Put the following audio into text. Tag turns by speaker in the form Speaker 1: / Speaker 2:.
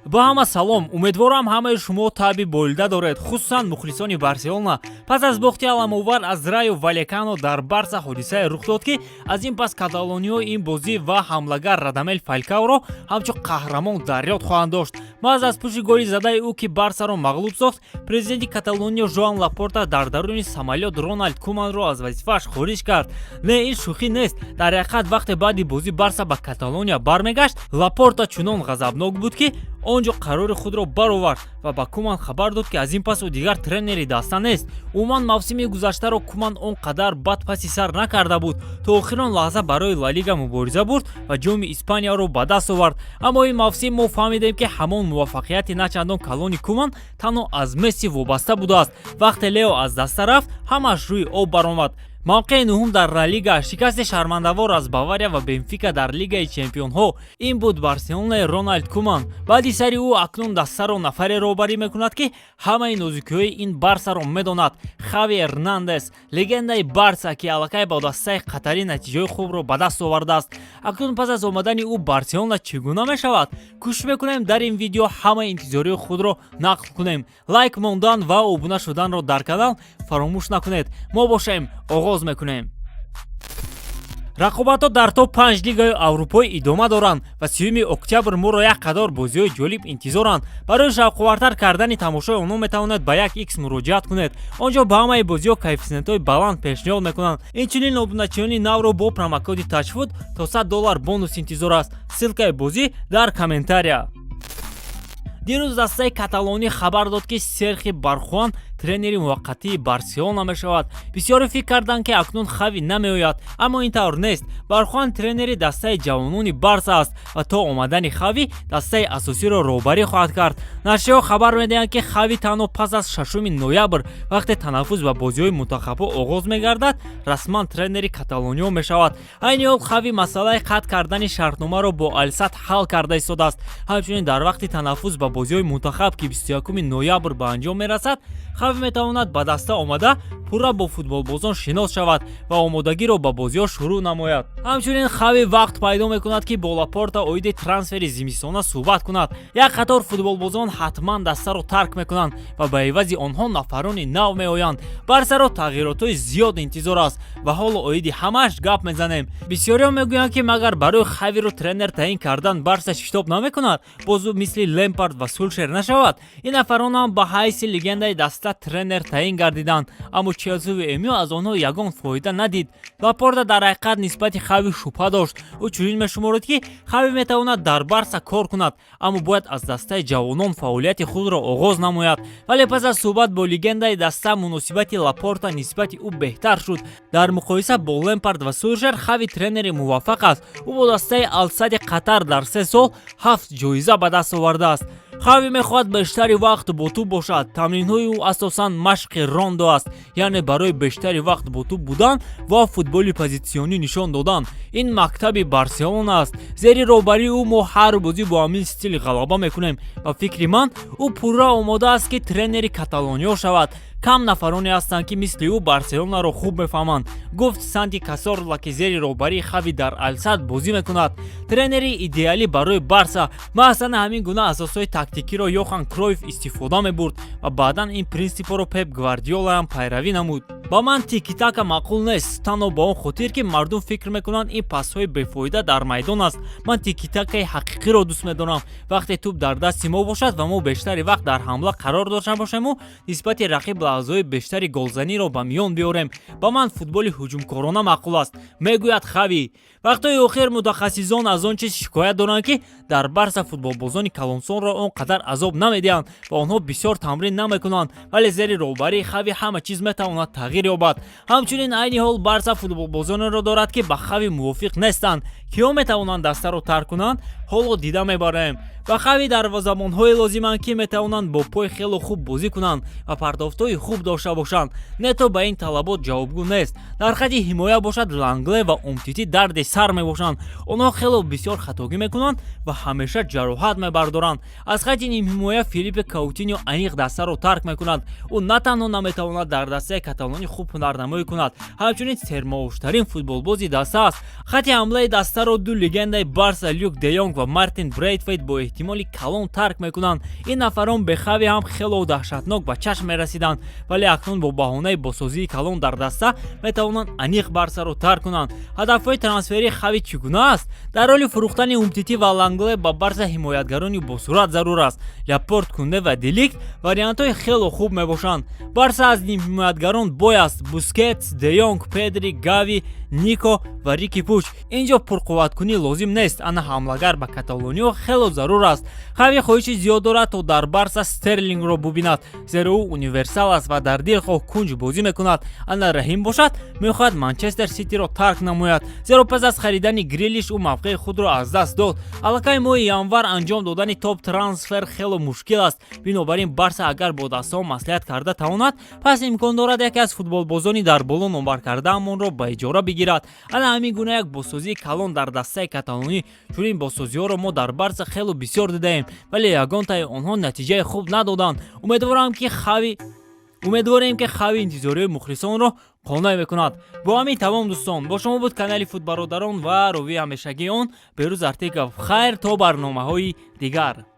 Speaker 1: Ба ҳама салом. Умедворам, ҳамаи шумо таби болида доред, хусусан мухлисони Барселона. Пас аз бохти аламовар аз Райо Валекано дар Барса ҳодисае рух дод, ки аз ин пас каталониҳо ин бозӣ ва ҳамлагар Радамел Фалькаоро ҳамчун қаҳрамон дар ёд хоҳанд дошт. Маҳз аз пушти голи задаи ӯ, ки Барсаро мағлуб сохт, президенти Каталониё Жоан Лапорта дар даруни самолёт Роналд Куманро аз вазифааш хориҷ кард. Не, ин шӯхӣ нест. Дар ҳақиқат, вақте баъди бозӣ Барса ба Каталония бармегашт, Лапорта чунон ғазабнок буд, ки он ҷо қарори худро баровард ва ба Куман хабар дод, ки аз ин пас ӯ дигар тренери даста нест. Умуман, мавсими гузаштаро Куман он қадар бад паси сар накарда буд. То охирон лаҳза барои Ла Лига мубориза бурд ва ҷоми Испанияро ба даст овард. Аммо ин мавсим мо фаҳмидем, ки ҳамон муваффақияти начандон калони Куман танҳо аз Месси вобаста будааст. Вақте Лео аз даста рафт, ҳамааш рӯи об баромад. Мавқеи нуҳум дар Ла Лига, шикасти шармандавор аз Бавария ва Бенфика дар Лигаи чемпионҳо — ин буд Барселонаи Роналд Куман. Баъди сари ӯ акнун дастаро нафаре роҳбарӣ мекунад, ки ҳамаи нозукиҳои ин Барсаро медонад: Хави Эрнандес, легендаи Барса, ки аллакай бо дастаи қатарӣ натиҷаҳои хубро ба даст овардааст. Акнун пас аз омадани ӯ Барселона чӣ гуна мешавад? Кӯшиш мекунем, дар ин видео ҳамаи интизории худро нақл кунем. Лайк мондан ва обуна шуданро дар канал фаромӯш накунед. Мо бошем, оғоз мекунем. Рақобатҳо дар топ 5 лигаи аврупоӣ идома доранд ва 30 октябр моро як қатор бозиҳои ҷолиб интизоранд. Барои шавқовартар кардани тамошои онҳо метавонед ба як икс муроҷиат кунед. Он ҷо ба ҳамаи бозиҳо коэффисиентҳои баланд пешниҳод мекунанд. Инчунин обуначиёни навро бо промокоди тачфуд то 100 доллар бонус интизор аст. Ссылкаи бозӣ дар комментария. Дирӯз дастаи каталонӣ хабар дод, ки Серхи Бархуан тренери муваққатии Барселона мешавад. Бисёре фикр карданд, ки акнун Хави намеояд, аммо ин тавр нест. Бархуан тренери дастаи ҷавонони Барса аст ва то омадани Хави дастаи асосиро роҳбарӣ хоҳад кард. Нашрияҳо хабар медиҳанд, ки Хави танҳо пас аз 6 ноябр, вақте танаффус ба бозиҳои мунтахабҳо оғоз мегардад, расман тренери каталониё мешавад. Айни ҳол Хави масъалаи қатъ кардани шартномаро бо Алсад ҳал карда истодааст. Ҳамчунин дар вақти танаффус ба бозиҳои мунтахаб, ки 21 ноябр ба анҷом мерасад, Хави метавонад ба даста омада, пурра бо футболбозон шинос шавад ва омодагиро ба бозиҳо шурӯъ намояд. Ҳамчунин Хави вақт пайдо мекунад, ки бо Лапорта оиди трансфери зимистона суҳбат кунад. Як қатор футболбозон ҳатман дастаро тарк мекунанд ва ба ивази онҳо нафарони нав меоянд. Барсаро тағйиротҳои зиёд интизор аст ва ҳоло оиди ҳамааш гап мезанем. Бисёриҳо мегӯянд, ки магар барои Хавиро тренер таъин кардан Барса шитоб намекунад, боз ӯ мисли Лемпард ва Сулшер нашавад? Ин нафарон ҳам ба ҳайси легендаи даста тренер таъин гардиданд, аммо Челсиву МЮ аз онҳо ягон фоида надид. Лапорта дар ҳақиқат нисбати Хави шубҳа дошт. Ӯ чунин мешуморид, ки Хави метавонад дар Барса кор кунад, аммо бояд аз дастаи ҷавонон фаъолияти худро оғоз намояд. Вале пас аз суҳбат бо легендаи даста муносибати Лапорта нисбати ӯ беҳтар шуд. Дар муқоиса бо Лемпард ва Сулшер Хави тренери муваффақ аст. Ӯ бо дастаи Алсади Қатар дар 3 сол ҳафт ҷоиза ба даст овардааст. Хави мехоҳад бештари вақт бо тӯб бошад. Тамринҳои ӯ асосан машқи рондо аст, яъне барои бештари вақт бо тӯб будан ва футболи позитсионӣ нишон додан. Ин мактаби Барселона аст. Зери роҳбарии ӯ мо ҳар бозӣ бо ҳамин стил ғалаба мекунем. Ба фикри ман, ӯ пурра омода аст, ки тренери каталониё шавад. Кам нафароне ҳастанд, ки мисли ӯ Барселонаро хуб мефаҳманд, гуфт Санти Касорла, ки зери роҳбарии Хави дар Алсад бозӣ мекунад. Тренери идеалӣ барои Барса. Маҳз ана ҳамин гуна асосҳои тактикиро Йохан Кройф истифода мебурд ва баъдан ин принсипҳоро Пеп Гвардиолаам пайравӣ намуд. Ба ман тикитака маъқул нест танҳо ба он хотир, ки мардум фикр мекунанд, ин пасҳои бефоида дар майдон аст. Ман тикитакаи ҳақиқиро дӯст медорам, вақте тӯб дар дасти мо бошад ва мо бештари вақт дар ҳамла қарор дошта бошему нисбати рақиб лаҳзаҳои бештари голзаниро ба миён биёрем. Ба ман футболи ҳуҷумкорона маъқул аст, мегӯяд Хави. Вақтҳои охир мутахассисон аз он чиз шикоят доранд, ки дар Барса футболбозони калонсолро он қадар азоб намедиҳанд ва онҳо бисёр тамрин намекунанд. Вале зери роҳбарии Хави ҳама чиз метавонад тағйир ёбад. Ҳамчунин айни ҳол Барса футболбозонеро дорад, ки ба Хави мувофиқ нестанд. Киҳо метавонанд дастаро тарк кунанд, ҳоло дида мебарем. Ба Хави дарвозабонҳое лозиманд, ки метавонанд бо пой хело хуб бозӣ кунанд ва партофтҳои хуб дошта бошанд. Нето ба ин талабот ҷавобгӯ нест. Дар хати ҳимоя бошад, Лангле ва Умтити дарди сар мебошанд. Онҳо хело бисёр хатогӣ мекунанд ва ҳамеша ҷароҳат мебардоранд. Аз хати нимҳимоя Филиппе Каутиньо аниқ дастаро тарк мекунад. Ӯ на танҳо наметавонад дар дастаи каталонӣ хуб ҳунарнамоӣ кунад, ҳамчунин сермаоштарин футболбози даста аст. Хати ҳамлаи дастаро Дастаро ду легендаи Барса, Люк де Йонг ва Мартин Брейтвейт, бо эҳтимоли калон тарк мекунанд. Ин нафарон бе Хави ҳам хело даҳшатнок ба чашм мерасиданд, вале акнун бо баҳонаи босозии калон дар даста метавонанд аниқ Барсаро тарк кунанд. Ҳадафҳои трансферии Хави чӣ гуна аст? Дар роли фурӯхтани Умтити ва Лангле ба Барса ҳимоятгарони босуръат зарур аст. Ляпорт, Кунде ва Деликт вариантҳои хело хуб мебошанд. Барса аз нимҳимоятгарон бой аст: Бускетс, Де Йонг, Педри, Гави, Нико ва Рики Пуч. Ин ҷо пурқувваткунӣ лозим нест, ана ҳамлагар ба каталониё хело зарур аст. Хави хоҳиши зиёд дорад, то дар Барса Стерлингро бубинад, зеро ӯ универсал аст ва дар дилхоҳ кунҷ бозӣ мекунад. Ана Раҳим бошад, мехоҳад Манчестер Ситиро тарк намояд, зеро пас аз харидани Грилиш ӯ мавқеи худро аз даст дод. Аллакай моҳи январ анҷом додани топ трансфер хело мушкил аст. Бинобар ин Барса агар бо дастаҳо маслиҳат карда тавонад, пас имкон дорад яке аз футболбозони дар боло номбар кардаамонро ба иҷора бигирад. Ана ҳамин гуна як босозии калон дар дастаи каталонӣ. Чунин босозиҳоро мо дар Барса хело бисёр дидаем, вале ягонтаи онҳо натиҷаи хуб надоданд. Умедворем, ки Хави интизориҳои мухлисонро қонеъ мекунад. Бо ҳамин тамом, дӯстон. Бо шумо буд канали Футбародарон ва ровии ҳамешагии он Берӯз Артиков. Хайр, то барномаҳои дигар.